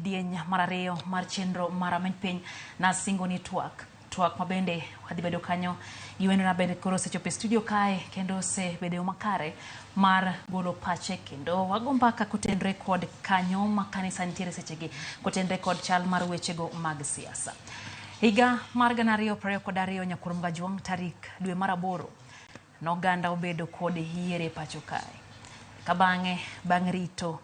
kidieny mar ariyo mar chenro mar Rameny Piny nasingo ni twak. Twak ma bende wadhi bedo kanyo gi wendona bende koro osechopo e studio kae kendo osebedo yo makare mar golo pache kendo wago mbaka kotenre kod kanyo ma kanisa nitiere sechegi kotenre kod chal mar wechego mag siasa. Higa mar 2022 Nyakurom Gajuang' tarik dwe mar aboro noganda obedo kod yiere pacho kae. Ka bang'e bang' rito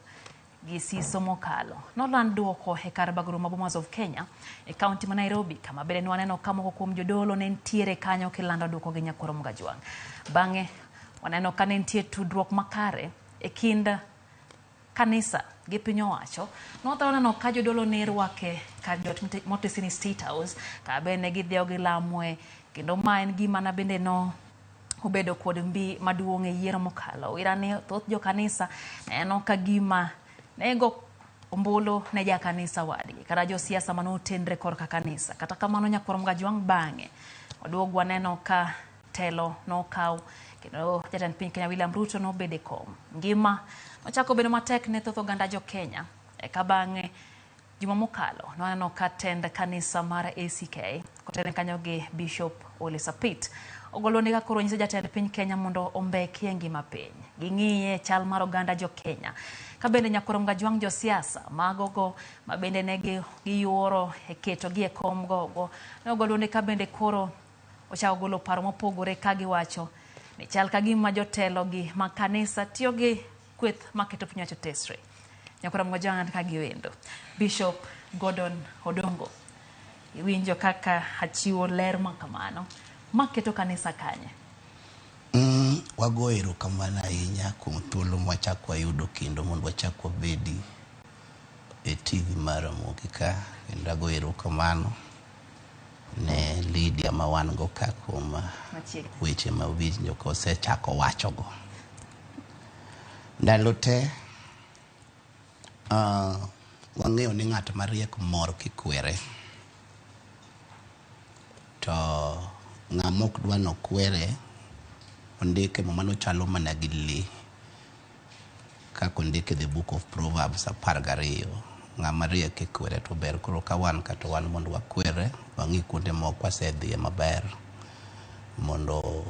gi siso mokalo noland duoko e kar bagruok ma Bomas of Kenya e kaunti ma Nairobi kama bende nwaneno ka moko kuom jodolo ne nitiere kanyo kilando duoko gi Nyakurom Gajwang'. Bang'e waneno ka ne nitie tudruok makare e kind kanisa gi piny owacho. Nwathoro neno ka jodolo ne irwake kar jot motisi ni State House ka bende gidhiyo gilamoe kendo ma en gima na bende no obedo kod mbi maduong' e yiero mokalo. Wira ni thoth jokanisa neno ka gima nego ombulu ne jakanisa wadgi kata josiasa mane otenre korka kanisa. Kata kamano Nyakwar Mgajwang' bang'e waduog waneno ka telo nokaw kendo jatend piny Kenya William Ruto nobedo e kom. Ngima nochako bedo matek ne thoth oganda jo Kenya. Eka bang'e juma mokalo nwaneno ka tend kanisa mar ACK kotene kanyo gi Bishop Ole Sapit ogolo ndiga koro nyiso jatend piny Kenya mondo ombekie ngima piny. Ging'iye chal mar oganda jo Kenya. Ka bende Nyakurom Gajwang' josiasa magogo ma bende ne giyuoro e keto gi e kom gogo ne ogolo ka bende koro ochako golo paro mopogore ka giwacho ni chal ka gima jotelo gi ma kanisa tiyo gi kweth maketo piny owacho tesre. Nyakurom Gajwang' an ka gi wendo. Bishop Gordon Odongo, iwinjo kaka achiwo ler ma kamano maketo kanisa kanye? Wago erokamano ahinya kuom thuolo mwachak wayudo kendo mondo wachak wabedi e TV mar Ramogi ka kendo ago erokamano ne Lydia ma wan go ka kuom Machiegni. weche ma winjo kosechako wachogo. Ndalo te wang'eyo ni ng'at mariek mor kikwere to ng'ama ok dwa nokwere ondike muma nochalo mana gi lee kaka ondike the book of Proverbs 12 ng'ama riek kikwere to ber koro ka wan kata wan mondo wakwere wang'i kuonde moko wasedhiye maber mondo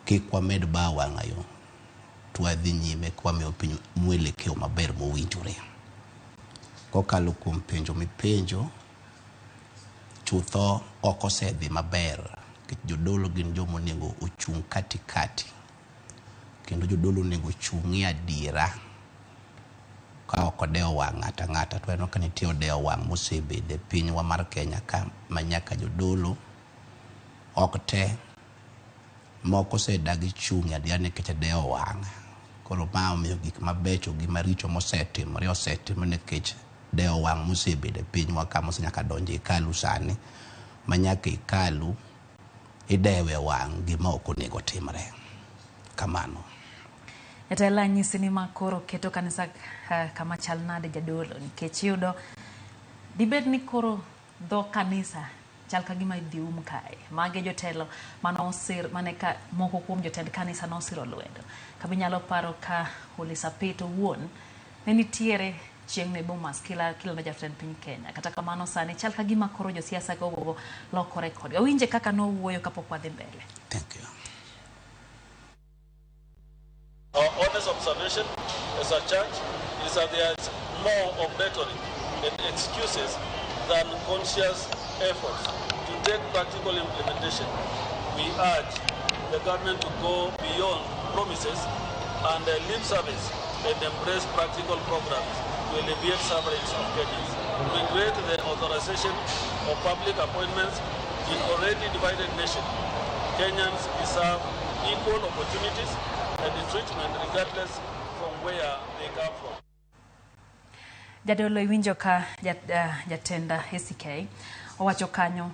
kik wamed ba wang'ayo to wadhi nyime kwamiyo piny mwelekeo maber mowinjore. Kokalo kuom penjo mipenjo, chutho ok osedhi maber nikech jodolo gin joma onego ochung' katikati kendo jodolo onego ochung' e adiera ka ok odewo wang' ng'ato ang'ata to waneno ka nitie odewo wang' mosebedo e pinywa mar Kenya ka ma nyaka jodolo ok te moko osedagi chung' e adiera nikech dewo wang'. Koro ma omiyo gik mabecho gi maricho mosetimore osetimore nikech dewo wang' mosebedo e pinywa ka mosenyaka donjo e hekalu sani ma nyaka hekalu idewe wang' gima ok onego timre. Kamano. Jatelo anyisi ni ma koro keto kanisa kama chal nade jadolo nikech iyudo dibed ni koro dho kanisa chal ka gima idhi um kae. Magi jotelo mane osir mane ka moko kuom jotend kanisa nosiro lwedo. Kama inyalo paro ka Ole Sapit owuon ne nitiere chieng' ne Bomas kila kilando jatend piny Kenya. Kata kamano sani chal ka gima koro josiasa gogogo lokore kodgi. Wawinje kaka nowuoyo kapok wadhi mbele. Thank you. Our honest observation as a church is that there is more of rhetoric and excuses than conscious efforts to take practical implementation. We urge the government to go beyond promises and lip service and embrace practical programs to alleviate sufferings of Kenyans. We regret the authorization of public appointments in already divided nation. Kenyans deserve equal opportunities and treatment regardless from where they come from. Jadolo iwinjo ka jatend ACK owacho kanyo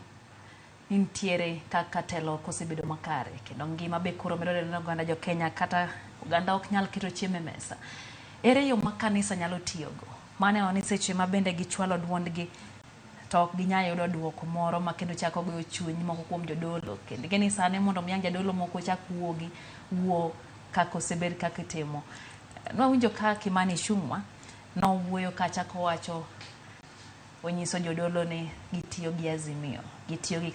ni nitiere kaka telo ok osebedo makare kendo ngima be koro medo ne oganda jo Kenya kata oganda ok nyal keto chiemo e mesa. Ere yo ma kanisa nyalo tiyogo? Maneno ni seche ma bende gichwalo duondgi to ok ginyal yudo duoko moro ma kendo chako goyo chuny moko kuom jodolo. Kendo ing'e ni sani mondo mi ang' jadolo moko chak wuogi wuo kaka osebed kaka itimo. Nwawinjo ka Kimani Ichung'wa Nowuoyo kacha kowacho onyiso jodolo ni gitiyo gi Azimio, gitiyo gi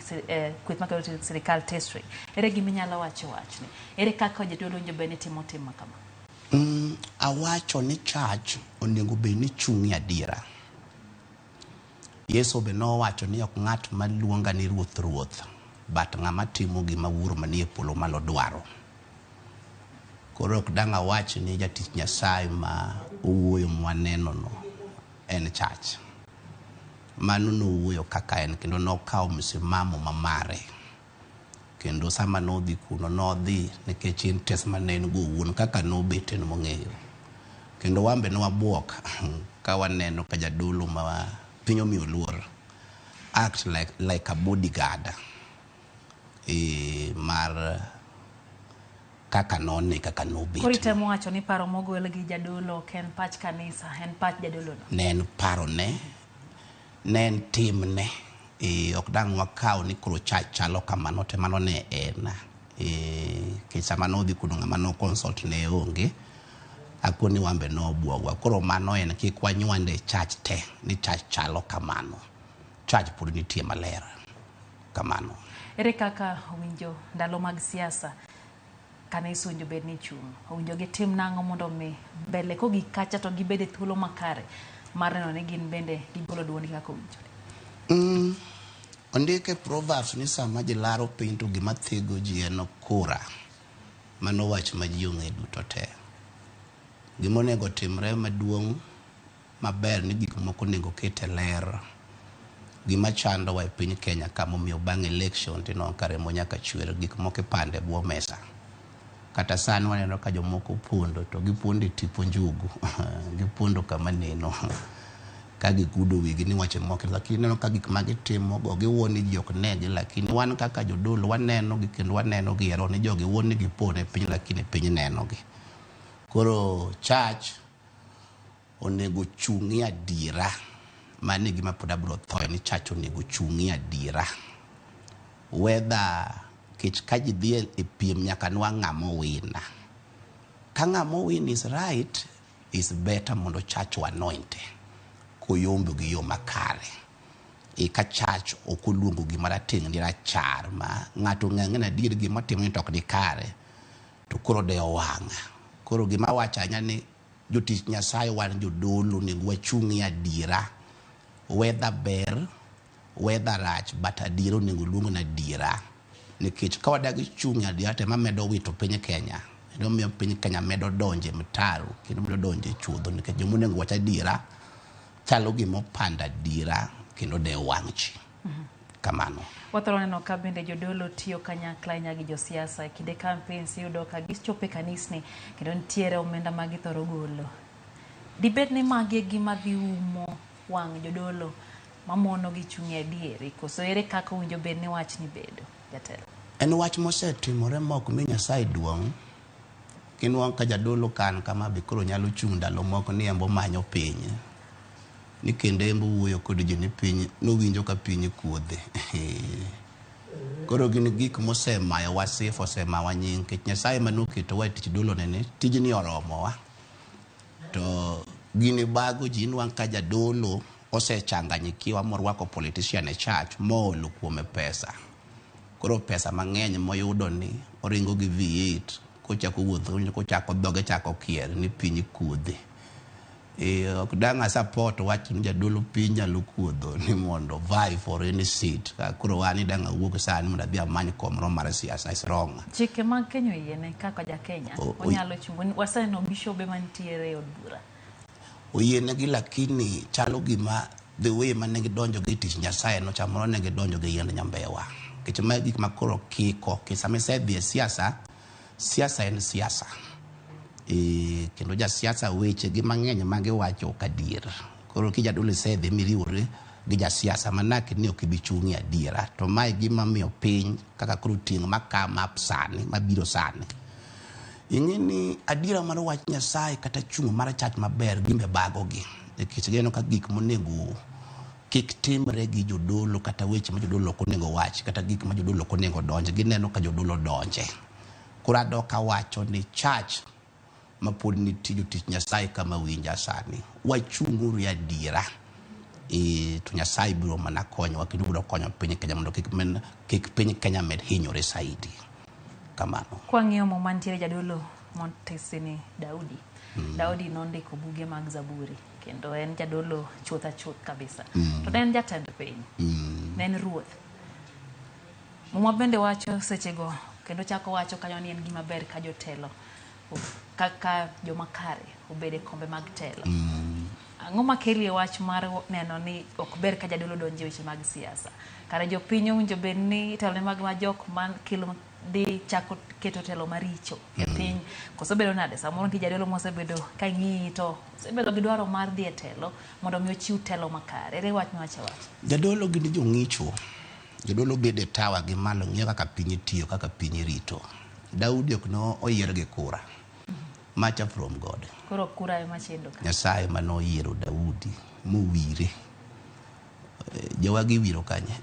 kweth makelo sirikal tesre. Ere gima inyalo wacho wachni? Ere kaka jodolo owinjo bed ni timo tim ma kama? Awacho ni church onego bed ni chung' e adiera. Yesu be nowacho ni ok ng'at maluonga ni ruoth ruoth, but ng'ama timo gima wuoro manie polo malo dwaro. Koro ok dang' awach ni jatich Nyasaye ma owuoyo mwaneno no en church. Mano nowuoyo kaka en kendo nokawo msimamo mamare. Kendo sama nodhi kuno nodhi nikech interest mane en go owuon kaka nobet en mong'eyo. Kendo wan be nwabuok ka waneno ka jadolo ma piny omiyo luor act like a bodyguard mar kaka none kaka nobet. Koro itemo wacho ni paro mogol gi jadolo ok en pach kanisa, en pach jadolo no. Ne en parone, ne en timne. Ok dang' wakaw ni koro church chalo kamano te mano ne en. Nikech sama nodhi kuno ng'ama no consult ne onge. Akoni wan be nobuogwa. Koro mano en kik wanywande church te ni church chalo kamano. Church pod nitie maler. Kamano. Ere kaka owinjo ndalo mag siasa kanisa owinjo bed ni chung'? Owinjo gitim nang'o mondo mi mbele kogik kacha to gibed e thuolo makare mar neno ni gin bende gigolo duondgi kaka owinjore? Ondik e Proverbs ni sama ji laro piny to gima thego ji en kura. Mano wach ma ji ong'e duto te. Gima onego timre maduong' maber ni gik moko onego ket e ler. Gima chandowa e piny Kenya ka momiyo bang' election tineno ka remo nyaka chwer, gik moko ipando e bwo mesa. Kata sani waneno ka jomoko pondo to gipondo e tipo njugu. Gipondo kama neno. Ka gikudo wigi ni wache moko, lakini ineno ka gik ma gitimo go giwuo ni ji ok negi, lakini wan kaka jodolo waneno gi kendo waneno gi ero ni jogi wuo ni gipondo e piny lakini piny neno gi. Koro church onego chung' e adiera. Mano e gima pod abiro thoe ni church onego chung' e adiera. Whether kech ka ji dhi e piem nyaka nwang' ng'ama owin. Ka ng'ama owin is right, is better mondo church o anoint koyombo gi yo makare. Eka church ok oluongo gima rateng' ni rachar ma ng'ato ong'e ni adier gima otimo ni to ok ni kare to koro dewo wang'a. Koro gima awacho ahinya ni jotich Nyasaye wan jodolo onego wachung' e adiera. Whether ber, whether rach, but adiera onego luong ni adiera. Nikech ka wadagi chung' e adiera to ema medo wito piny Kenya. Kendo miyo piny Kenya medo donjo e mtaro kendo medo donjo e chuodho nikech joma onego wach adiera chalo gima opando adiera kendo dewo wang' ji. Kamano. Wathoro neno ka bende jodolo tiyo kanyakla ahinya gi josiasa e kinde campaigns iyudo ka gichopo e kanisni kendo nitiere omenda ma githoro golo. Dibed ni magi e gima dhi umo wang' jodolo mamono gi chung' e adieri koso ere kaka owinjo bed ni wachni bedo jatelo? En wach mosetimore ma ok mi Nyasaye duong'. Kinwang'o ka jadolo kan kama be koro nyalo chung' ndalo moko ni embo manyo piny. Ni kendo embo wuoyo kod ji ni piny nowinjo ka piny kuodhe. Koro gin gik mosemayowa sifa, osemayowa nying nikech Nyasaye manoketowa e tich dolo nene, tijni oromowa. To gini bago ji inwang' ka jadolo osechanganyikiwa morwako politician e church moolo kuome pesa. Koro pesa mang'eny moyudo ni oringo gi V8 kochako wuotho kochako dhoge chako kier ni piny kuodhe. Ok dang' a support wach ni jadolo piny nyalo kuodho ni mondo vie for any seat. Koro an ni dang' awuog sani mondo adhi amany kom moro mar siasa is wrong. Chike mag Kenya oyiene kaka ja Kenya onyalo chungo. Waseneno bishobe mantiere e od bura. Oyienegi lakini chalo gima the way mane gidonjo gi tich Nyasaye no chamoro ne gidonjo gi yiend nyambewa. Nikech mae gik ma koro kiko, nikech sama isedhi e siasa, siasa en siasa. Kendo jasiasa weche gi mang'eny ma giwacho ok adier. Koro kijadolo isedhi miriwori gi jasiasa manake ni ok ibi chung' e adiera. To mae gima miyo piny kaka koro tieng' ma come up sani, mabiro sani. Ing'e ni adiera mar wach Nyasaye kata chung' mar church maber gimbe bagogi. Nikech gineno ka gik monego kik timre gi jodolo kata weche ma jodolo ok onego wach kata gik ma jodolo ok onego donje, gineno ka jodolo donje. Koro adok awacho ni church ma pod nitie jotich Nyasaye kama winja sani, wachung'uru e adiera. E, to Nyasaye biro mana konyowa kendo biro konyo piny Kenya mondo kik, men, kik piny Kenya med hinyore saidi. Kamano. Kwang'iyo Muma nitiere jadolo motisi ni Daudi. Daudi nondiko buge mag Zaburi kendo en jadolo chuth achuth kabisa. To ne en jatend piny. Ne en ruoth. Muma bende wacho sechego kendo chako wacho kanyo ni en gima ber ka jotelo kaka joma kare obed e kombe mag telo. Ang'o makeli e wach mar neno ni ok ber ka jadolo donjo e weche mag siasa? Kare jopiny owinjo bed ni itelo ne mag ma jok man kelo dhi chako keto telo maricho e piny. Koso bedo nade? Samoro nitie jadolo mosebedo ka ng'iyi to osebedo gi dwaro mar dhi e telo mondo mi ochiw telo makare. Ere wach miwacho awacha? Jadolo gin jong'icho. Jodolo bedo e tawa gi malo ng'iyo kaka piny tiyo, kaka piny irito. Daudi ok no oyier gi kura. Macha from God. Koro kura ema chendo ka. Nyasaye mane oyiero Daudi mowire. Jowagi iwiro kanye?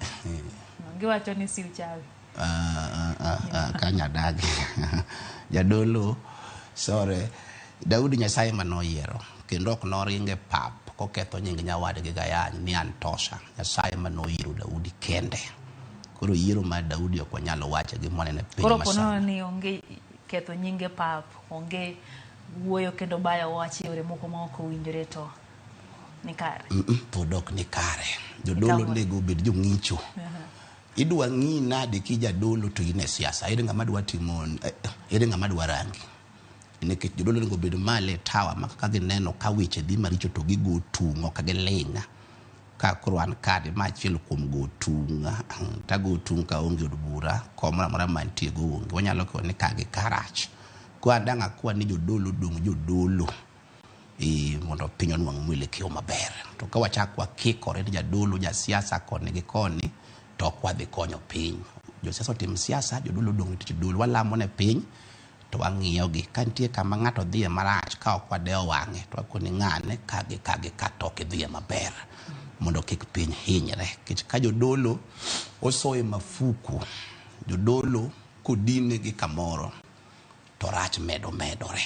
Giwacho ni si uchawi. Kanya dagi. Jadolo, sore. Daudi Nyasaye mane oyiero kendo ok noringe pap koketho nying nyawadgi gayany ni an tosha. Nyasaye mane oyiero Daudi kende. Koro yiero mar Daudi ok wanyal wacho gi mwaneno e piny Koro ponono masani. ni onge ketho nyinge pap, onge wuoyo kendo bayo wach e yore moko ma ok owinjore to ni kare. Pod ok ni kare. Jodolo onego obed jong'icho. Idwa ng'i nade ki jadolo to in e siasa? Ere ng'ama dwa timo, ere ng'ama dwa rangi? Nikech jodolo onego obed malo e tawa ma ka gineno ka weche dhi maricho to gigo tung' ok giling'. Ka koro an kade ma achiel kuom go tung', tago tung' ka onge od bura, kom moro amora mantie go onge. Wanyalo kiyo ni ka gi karach. Koro an dang' akwa ni jodolo odong' jodolo. Mondo piny onwang' mwelekeo maber. To ka wachak wakikore ni jadolo, jasiasa koni gi koni, to ok wadhi konyo piny. Josiasa otim siasa, jodolo odong' tich dolo. Walamo ne piny, to wang'iyo gi. Ka nitie kama ng'ato dhiye marach, ka ok wadewo wang'e, to wakoni ng'ane ka gi ka gi ka to ok idhiye maber. Mondo kik piny hinyre. Nikech ka jodolo osoye mafuku, jodolo kodine gi kamoro, to rach medo medore.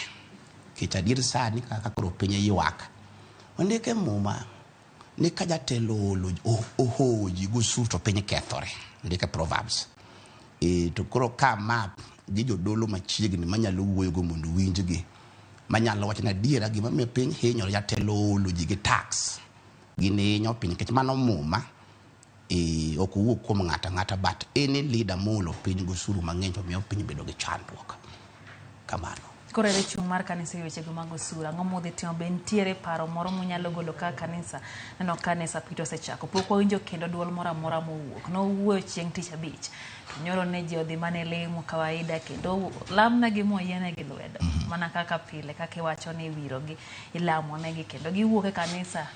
Nikech adier sani kaka koro piny ywak. Ondik e Muma ni ka jatelo ohowo ji gosuru to piny kethore. Ondik e Proverbs. To koro ka map gi jodolo machiegni manyalo wuoyogo mondo winjgi, manyalo wacho ni adiera gima miyo piny hinyore, jatelo oolo ji gi tax. Gini hinyo piny nikech mano Muma. Ok owuok kuom ng'ato ang'ata but any leader moolo piny gosuru mang'eny to miyo piny bedo gi chandruok. Kamano. Koro ere chung' mar kanisa e wechego mag osuru? Ang'o modhi timo? Be nitiere paro moro munyalo golo kaka kanisa? Neno ka ne Sapit osechako. Pok wawinjo kendo duol moro amora mowuok. Nowuoyo chieng' tich abich. To nyoro ne ji odhi mana e lemo kawaida kendo lamnegi moyienegi lwedo. Mana kaka pile kaka iwacho ni iwirogi, ilamonegi kendo giwuok e kanisa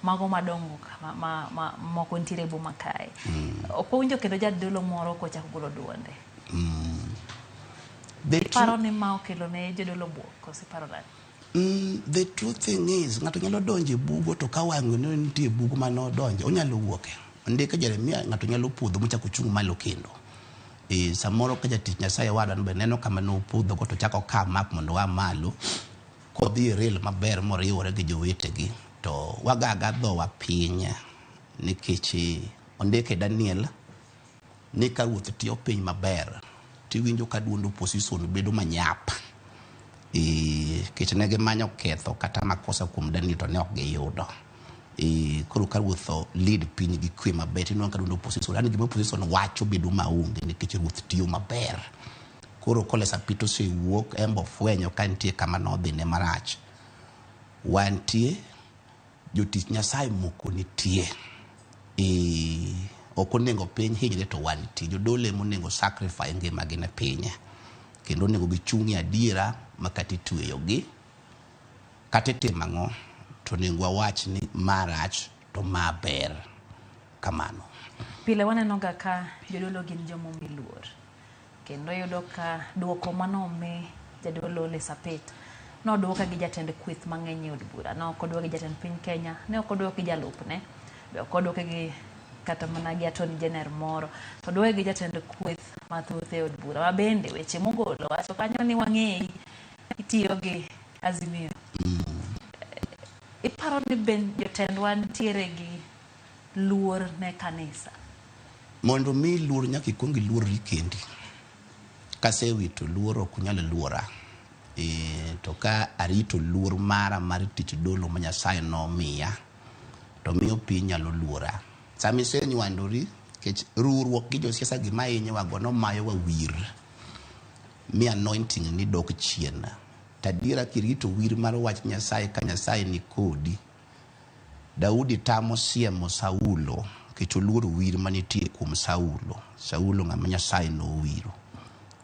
mago madongo ma moko nitiere e boma kae. Ok wawinjo kendo jadolo moro kochako golo duonde. Iparo ni ma okelo ne jodolo buok koso iparo nade? The true thing is, ng'ato nyalo donjo e bugo to ka wang'e ni nitie bugo mane odonje, onyalo wuoke. Ondike Jeremia, ng'ato nyalo podho mochako ochung' malo kendo. Samoro ka jatich Nyasaye wadwa be neno kama nopodho go to chako come up mondo oa malo, kodhi e rail maber moriwore gi jowetegi, to wagaga dhowa piny nikech ondike Daniel ni ka ruoth tiyo piny maber, tiwinjo ka duond opposition bedo manyap. Nikech ne gimanyo ketho kata makosa kuom Daniel to ne ok giyudo. Koro ka ruoth lead piny gi kwe maber, tinwang'o ka duond opposition, yani gima opposition wacho bedo maonge nikech ruoth tiyo maber. Koro Kole Sapit osewuok, en be ofwenyo ka nitie kama nodhine marach. Wantie, jotich Nyasaye moko nitie. Ok onego piny hinyre to wantie. Jodolo ema onego sacrifice ngimagi ne piny. Kendo onego gichung' e adiera ma kata itweyogi, kata itimo ang'o, to onego wawach ni ma rach to ma ber. Kamano. Pile waneno ga ka jodolo gin joma omi luor. Kendo iyudo ka duoko manomi jadolo Ole Sapit noduoke gi jatend kweth mang'eny e od bura. Ne ok oduoke gi jatend piny Kenya, ne ok oduoke gi jalupne, be ok oduoke gi kata mana gi Attorney General moro. To oduoke gi jatend kweth mathoth e od bura. Ma bende weche mogolo wacho kanyo ni wang'eyi itiyo gi Azimio. Iparo ni ben jotendwa nitiere gi luor ne kanisa? Mondo mi luor nyaka ikuong iluorri kendi. Kasewito luor ok unyal luora. To ka arito luor mara mar tich dolo ma Nyasaye nomiya, to miyo piny nyalo luora. Sama isenywandori, nikech ruwruok gi josiasa gima hinyowa go nomayowa wir. Mi anointing ni dok chien. Tadiera kirito wir mar wach Nyasaye ka Nyasaye ni kodi. Daudi tamo siemo Saulo nikech oluoro wir manitie kuom Saulo. Saulo ng'ama Nyasaye nowiro.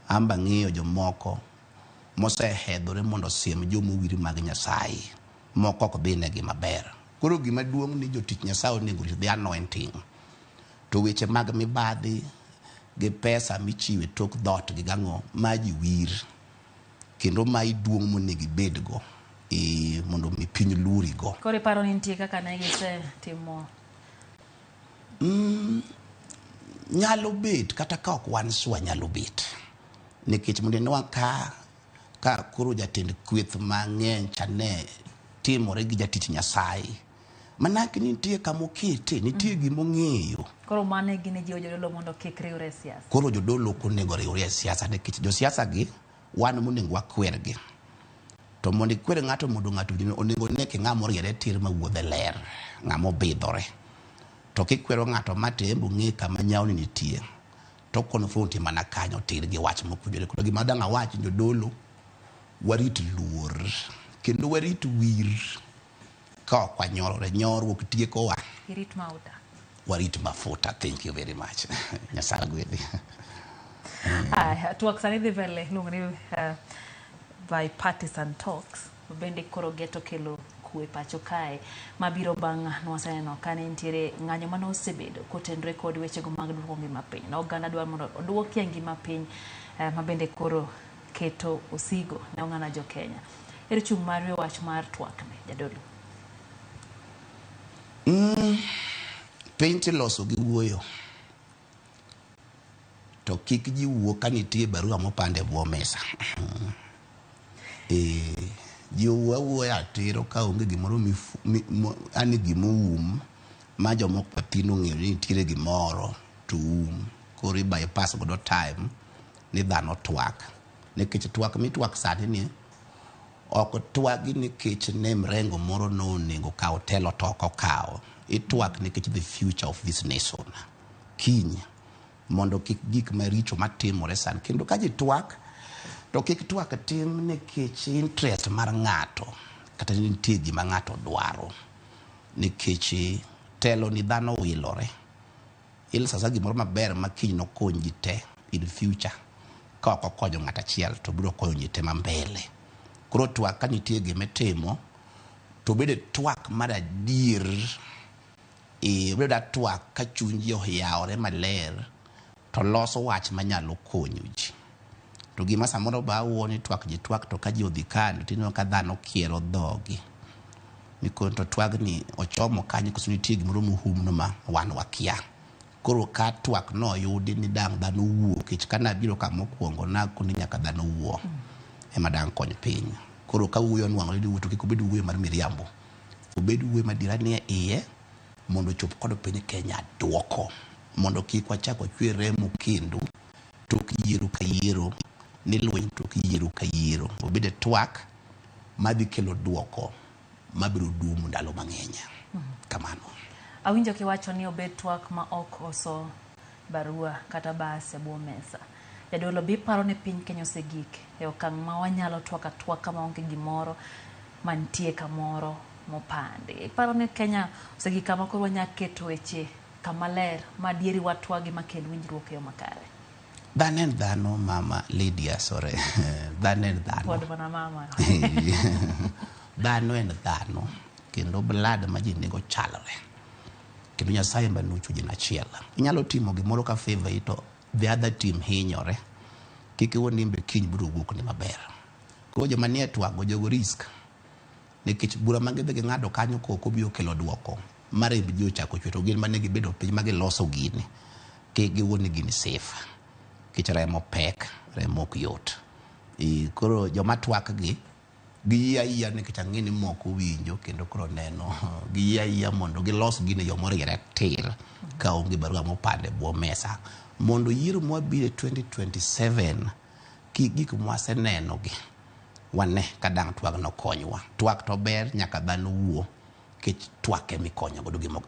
Amba ng'iyo jomoko mosehedhore mondo osiem jomowir mag Nyasaye. Moko ok dhinegi maber. Koro gima duong' ni jotich Nyasaye onego rit the anointing. To weche mag mibadhi gi pesa michiwo e tok dhoot gi gang'o maji wir. Kendo mayi duong' monego ibedgo mondo mi piny luori go. Koro iparo ni nitie kaka ne gisetimo? Nyalo bet kata ka ok wan sure nyalo bet. Nikech mondo inwang' ka koro jatend kweth mang'eny cha ne timore gi jatich Nyasaye. Manake nitie kama okete, nitie gima ong'eyo. Koro mano e gine jiwo jodolo mondo kik riwre e siasa. Koro jodolo ok onego riwre e siasa nikech josiasa gi wan monego wakwergi. To mondo ikwer ng'ato mondo ng'ato onego one ki ng'ama oriere tir ma wuodhe ler, ng'ama obidhore. To kikwero ng'ato ma to en be ong'e kama nyawni nitie. To confront mana kanyo tir gi wach mokowinjore. Koro gima dang' awach jodolo, warit luor kendo warit wir ka ok wanyorore. Nyorruok tiekowa. Irit mauta. Warit mafuta. Thank you very much. Nyasaye gwedhi. Aya, twak sani dhi mbele iluongo ni bipartisan talks bende koro geto kelo kwe pacho kae mabiro bang' nwaseneno kane nitiere ng'anyo mane osebedo kotenore kod wechego mag duoko ngima piny. Na oganda dwaro mondo oduokie ngima piny ma bende koro keto osigo ne oganda jo Kenya. Ere chung' mari e wach mar twak ni, jadolo? Piny tiloso gi wuoyo. To kik ji wuo ka nitie barua mopand e bwo mesa. Ji owuo awuoya atiro ka onge gimoro yani gimoum ma jomoko matin ong'eyo ni nitiere gimoro to um. Koro i bypass godo time ni dhano twak. Nikech twak mitwak sani ni ok twagi nikech ne mrengo moro nonego kaw telo to ok okawo. Itwak nikech the future of this nation. Kiny mondo kik gik maricho matimore sani. Kendo ka ji twak, to kik twak tim nikech interest mar ng'ato kata nitie gima ng'ato dwaro. Nikech telo ni dhano wilore. Iloso asa gimoro maber ma kiny nokony ji te in future. Ka ok okonyo ng'ato achiel to biro konyo ji te ma mbele. Koro twak ka nitie gima itimo, to obed twak mar adier. Obed twak ka chuny ji oyawore maler to loso wach manyalo konyo ji. To gima samoro ba awuo ni twak ji twak to ka ji odhi kando tineno ka dhano kiero dhogi. Nikon to twagni ochomo kanyo koso nitie gimoro mohumno ma wan wakia. Koro ka twak no oyudi ni dang' dhano wuo, nikech ka nabiro kama mokwongo nakoni nyaka dhano wuo ema dang' kony piny. Koro ka wuoyo onwang'ore ni wuo to kik obed wuoyo mar miriambo. Obed wuoyo madiera nie iye mondo ochop kod piny Kenya duoko. Mondo kik wachak wachwe remo kendo tok yiero ka yiero ni lweny tok yiero ka yiero. Obed e twak madhi kelo duoko mabiro dumo ndalo mang'eny. Kamano. Awinjo kiwacho ni obed twak ma ok oso barua kata bas e bwo mesa. Jadolo, be iparo ni piny Kenya osegik e okang' ma wanyalo twak atwaka maonge gimoro mantie kamoro mopandi? Iparo ni Kenya osegik kama koro wanyalo keto weche kama ler ma adieri watwagi makel winjruok e yo makare? Dhano en dhano, mama Lydia, sorry. Dhano en dhano. Pod mana mama. Dhano en dhano. Kendo blood ma ji nigo chalre. Kendo Nyasaye ema nochweyo ji achiel. Inyalo timo gimoro ka favor to the other team hinyore. Kik iwuo ni imbe kiny biro wuok ni maber. Koro joma nie twak go jogo risk. Nikech bura ma gidhi ging'ado kanyo koko biro kelo duoko. Ma remb ji ochako chwe to gin mane gibedo piny ma giloso gini. Kik giwuo ni gini safe. Nikech remo pek, remo ok yot. Koro joma twak gi Giyie ayia nikech ang'e ni moko winjo kendo koro neno. Giyie ayia mondo gilos gino e yo moriere tir ka onge barua mopand e bwo mesa. Mondo yiero mwabiro e 2027 kik gik mwaseneno gi wane ka dang' twag no konywa. Twak to ber nyaka dhano wuo nikech twak ema ikonyo godo gimo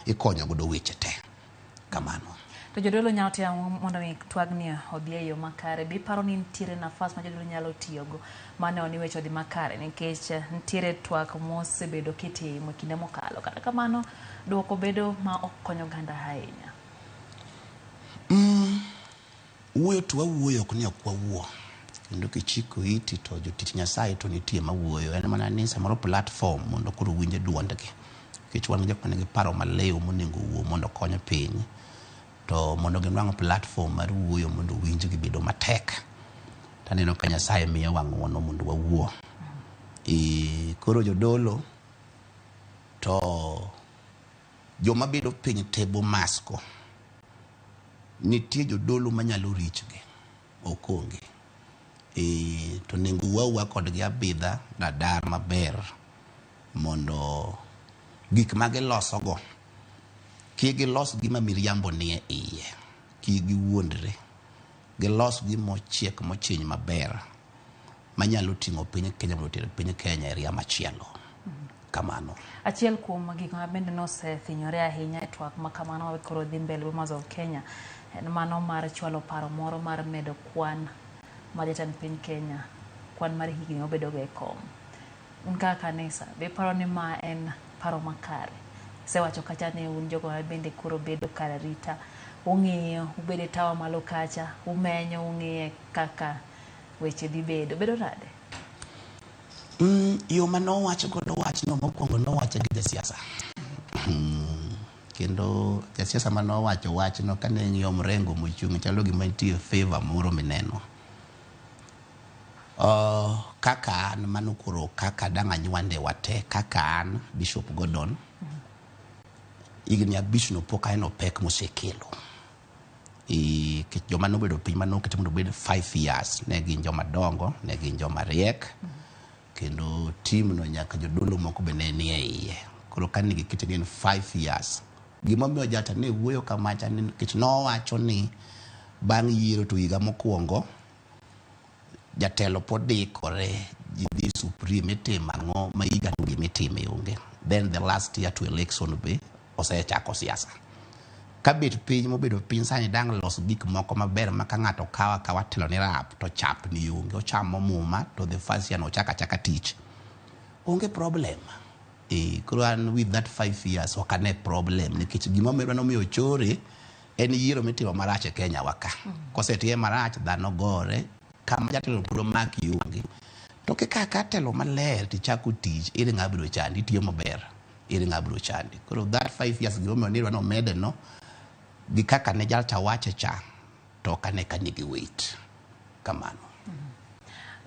ikonyo godo weche te. Kamano. To jodolo nyalo timo ang'o mondo mi twagni odhi e yo makare? Be iparo ni nitiere nafas ma jodolo nyalo tiyogo mar neno ni weche odhi makare? Nikech nitiere twak mosebedo kitimo e kinde mokalo. Kata kamano, duoko bedo ma ok konyo oganda ahinya. Wuoyo to wawuoyo ok ni ok wawuo. Kendo kichiko iti to jotich Nyasaye to nitie mawuoyo. En mana ni samoro platform mondo koro winje duondgi. Nikech wan gi jok manigi paro maliw monego owuo mondo okony piny. To mondo ginwang' platform mar wuoyo mondo winjgi bedo matek. Taneno ka Nyasaye miyowa ng'uono mondo wawuo. Koro jodolo to joma bedo piny table masko nitie jodolo manyalo richgi ok onge. To onego wuo kodgi abidha radar maber mondo gik ma gilosogo kik gilos gima miriambo nie iye, kik giwuondre. Gilos gima ochiek mochiny maber manyalo ting'o piny Kenya mondo oter piny Kenya e ria machielo. Kamano. Achiel kuom gik ma bende nosethinyore ahinya e twak ma kamano ma koro dhi mbele Bomas of Kenya en mano mar chwalo paro moro mar medo kwan mar jatend piny Kenya, kwan mar higni mobedogo e kom. Un kaka kanisa, be iparo ni ma en paro makare? Isewacho kacha ni un jogo ma bende koro bedo kar arita, ung'iyo, ubedo e tawa malo kacha, umenyo, ung'iye kaka weche dhi bedo. Bedo nade? Yo ma nowach godo wachno mokwongo nowache gi jasiasa. Kendo jasiasa manowacho wachno kane ing'iyo mrengo mochung' chalo gima nitie favor moro mineno. Kaka an mano koro kaka dang' anywande wate kaka an Bishop Gordon higni abich no pok aneno pek mosekelo. Nikech joma nobedo piny manokete mondo obed 5 years ne gin joma dongo, ne gin joma riek kendo team no nyaka jodolo moko be ne nie iye. Koro kane gikete ni en 5 years, gimomiyo jata ne wuoyo kamacha ni nikech nowacho ni bang' yiero to higa mokwongo jatelo pod dikore ji dhi Supreme itimo ang'o ma higa no gimitime onge. Then the last year to election be osechako siasa. Ka bet piny mobedo piny sani dang' los gik moko maber ma ka ng'ato kawo akawa telo ni rap to chapni onge. Ochamo muma to the first year no ochako achaka tich. Onge problem. Koro an with that 5 years ok ane problem nikech gimomiyo nomiyo chore en yiero mitimo marach e Kenya wa ka. Kosetime marach dhano gore kama jatelo pod omaki onge. To kikaka telo maler tichako tich ere ng'a biro chandi itiyo maber ere ng'a biro chandi. Koro that 5 years gimomiyo nidwa nomede no gi kaka ne jalcha wache cha to ok ane ka nigi weight. Kamano.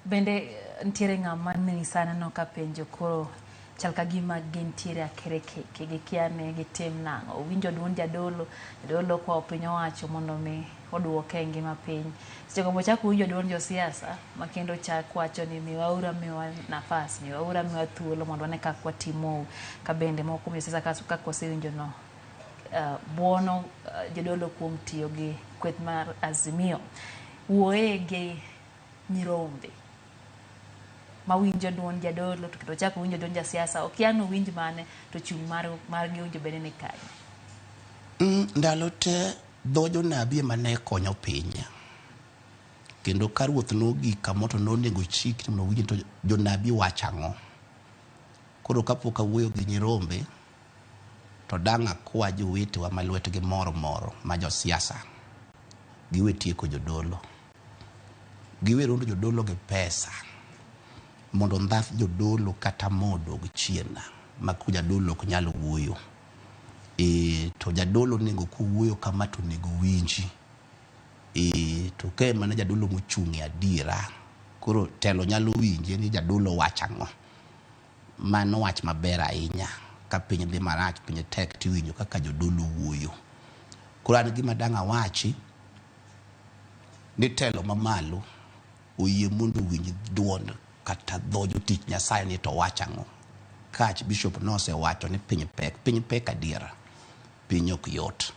Bende nitiere ng'ama ne saneno ka penjo koro chal ka gima gintiere akerekeke gikia ni gitim nang'o. Owinjo duond jadolo, jadolo kwayo piny owacho mondo mi oduoke e ngima piny. Seche go bochako winjo duond josiasa ma kendo chak wacho ni miwauru amiwa nafas, miwauru amiwa thuolo mondo wane kaka watimou. Ka bende moko kuom josiasa kaka wasewinjo no buono jodolo kuom tiyo gi kweth mar Azimio. Wuoye gi nyirombe mawinjo duond jadolo to kendo chako winjo duond jasiasa okia ni owinj mane to chung' margi owinjo bed ni kanye. Ndalo te dho jonabi ema ne konyo piny. Kendo ka ruoth nogik kamoro to nonego chik mondo owinj to jonabi wacho ang'o. Koro kapok awuoyo gi nyirombe to dang' akwa jowetewa ma lwetgi mor mor ma josiasa giwe tieko jodolo. Giwe rondo jodolo gi pesa mondo ndhath jodolo kata mo odog chien ma ko jadolo ok nyal wuoyo. To jadolo onego kowuoyo kama to onego winji. To ka en mana jadolo mochung' e adiera, koro telo nyalo winje ni jadolo wacho ang'o. Mano wach maber ahinya. Ka piny dhi marach, piny tek tiwinjo kaka jodolo wuoyo. Koro an gima dang' awachi ni telo mamalo oyie mondo owinj duond kata dho jotich Nyasaye ni to wach ang'o. Ka Archbishop nosewacho ni piny pek, piny pek adiera, piny ok yot.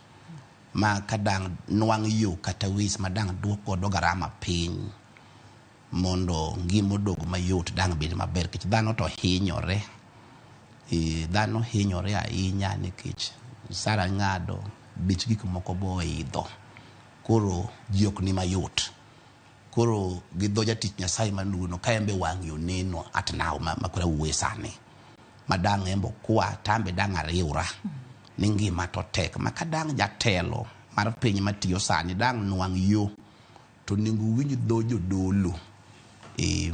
Ma kadang' nwang' yo kata ways ma dang' duok godo garama piny mondo ngima odog mayot dang' bed maber nikech dhano to hinyore. Dhano hinyore ahinya nikech sara ng'ado bech gik moko bo oidho. Koro ji ok ni mayot. Koro gi dho jatich Nyasaye manuono ka embe wang'e oneno at now ma koro awuoye sani. Ma dang' embe okwa tambe dang' ariwra ni ngima to tek. Ma ka dang' jatelo mar piny matiyo sani dang' nwang' yo to onego owinj dho jodolo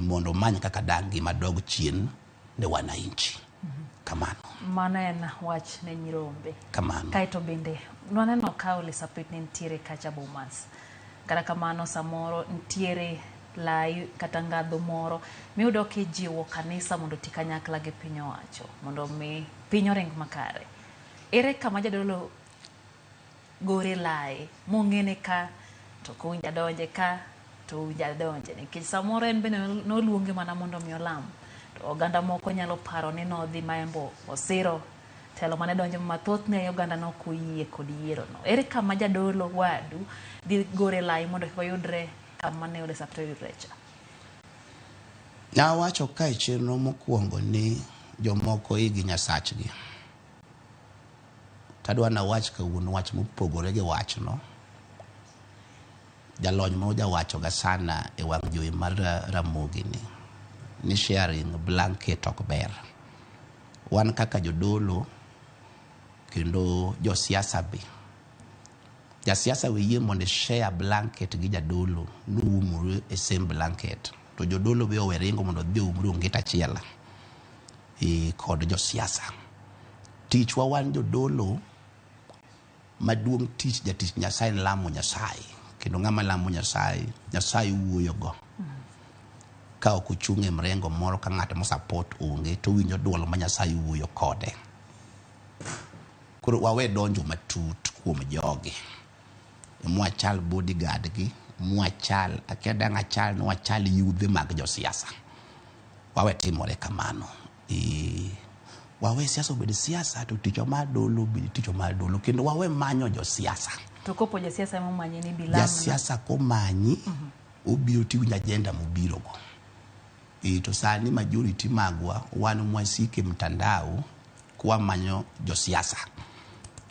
mondo omany kaka dang' ngima dog chien ne wananchi. Kamano. Mano en wach ne nyirombe. Kamano. Kaeto bende nwaneno ka Ole Sapit ne nitiere kacha Bomas. Kata kamano samoro nitiere lai kata ngadho moro miyudo kijiwo kanisa mondo oti kanyakla gi piny owacho mondo mi piny oring makare. Ere kama jadolo gore lai mong'ene ka to ok owinjo adonje ka to owinjo adonje nikech samoro en bende noluonge mana mondo mi olam to oganda moko nyalo paro ni nodhi ma en be osiro telo mane donjo mathothne oganda nok oyie kod yiero no. Ere kama jadolo wadu dhi gore lai mondo kik oyudre kama ne Ole Sapit oyudre cha? Nawacho ka e chenro mokwongo ni jomoko igi nyasachgi. Tadwa nawach kawuono wach mopogore gi wachno. Jalony moro jawacho ga sana e wang' jowi mar Ramogi ni sharing blanket ok ber. Wan kaka jodolo kendo josiasa be. Jasiasa we yie mondo share blanket gi jadolo nuumore e same blanket. To jodolo be owe ringo mondo odhi oumre onget achiel kod josiasa. Tichwa wan jodolo maduong' tich jatich Nyasaye en lamo Nyasaye. Kendo ng'ama lamo Nyasaye, Nyasaye wuoyo go. Ka ok ochung' e mrengo moro ka ng'at mo support onge to owinjo duol ma Nyasaye wuoyo kode. Koro wawe donjo matut kuom jogi. Mwachal bodyguard gi, mwachal, akia dang' achal ni wachal yudhe mag josiasa. Wawe timore kamano. Wawe siasa obed siasa to tichwa mar dolo obed tichwa mar dolo kendo wawe manyo josiasa. To kopo jasiasa ema omanyi ni bilamna. Jasiasa komanyi obiro tiwinjo agenda mobiro go. To sani majority magwa wan mwasike mtandao kwamanyo josiasa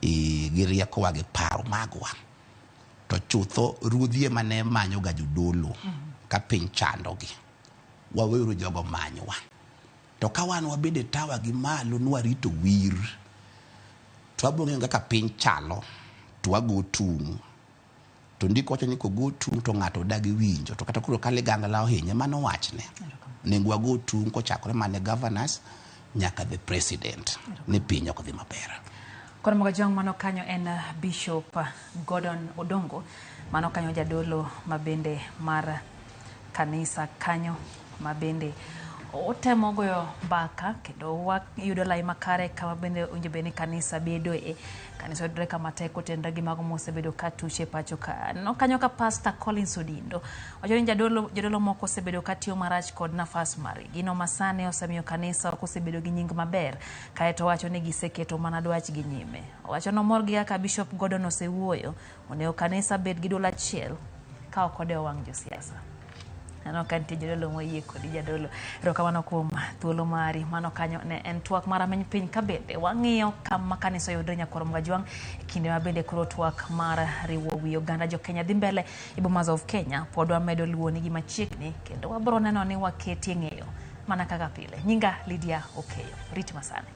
gi riekowa gi paro magwa. To chutho ruodhi ema ne manyo ga jodolo ka piny chandogi. Waweuru jogo manywa. To ka wan wabedo e tawa gi malo nwarito wir to wabiro ng'eyo kaka piny chalo to wago tung'. To ndiko wacho ni kogo tung' to ng'ato dagi winjo. To kata koro ka ligangla ohinye mano wachne. Onego wago tung' kochakore mana governors nyaka the president ni piny ok dhi maber. Koro Mogajwang' mano kanyo en Bishop Gordon Odongo, mano kanyo jadolo mabende mar kanisa kanyo mabende otemo goyo mbaka kendo wayudo lai makare kama bende owinjo bed ni kanisa bedoe. Kanisa yudore kama tek otenre gi mago mosebedo ka tuche pacho ka. No kanyo ka Pastor Collins Odindo wacho ni jodolo moko osebedo ka tiyo marach kod nafas margi. Gino masani osemiyo kanisa ok osebedo gi nying maber. Kaeto wacho ni giseketo mana dwachgi nyime. Owacho nomor gi kaka Bishop Gordon osewuoyo, onego kanisa bed gi duol achiel ka ok odewo wang' josiasa. Aneno ka nitie jodolo moyie kodi jadolo. Erokamano kuom thuolo mari. Mano kanyo ne en twak mar Rameny Piny ka bende wang'iyo kama kanisa oyudre Nyakwar Mogajwang' e kinde ma bende koro twak mar riwo wi oganda jo Kenya dhi mbele e Bomas of Kenya. Pod wamedo luwo nigi machiegni kendo wabro neno ni waketie ng'eyo mana kaka pile. Nyinga Lydia Okeyo. Rit masani.